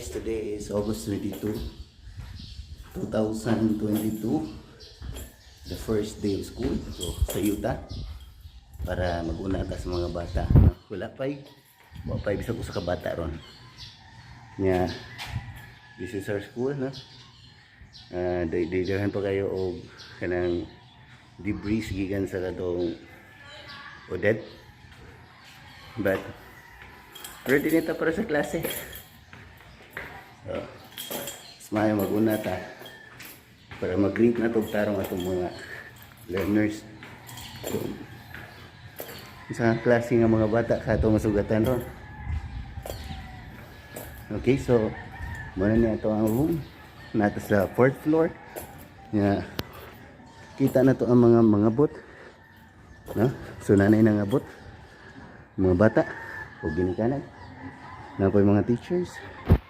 Guys, today is August 22, 2022. The first day of school. So, sa yuta para mag-una ta sa mga bata. Wala pa'y bisag usa ka bata ron. Nya, this is our school, no? Di daghan pa kayo og kanang debris gikan sa katong Odette. But ready na ta para sa klase. So, mas maayo mag-una ta para mag-greet na tog tarong atong mga learners. So, sa klase nga mga bata kato masugatan ron. Okay, so muna niya ito ang room nato sa fourth floor. Nga kita na to ang mga bot. No? So nanay na nga bot. Mga bata o ginikanan. Na po yung mga teachers.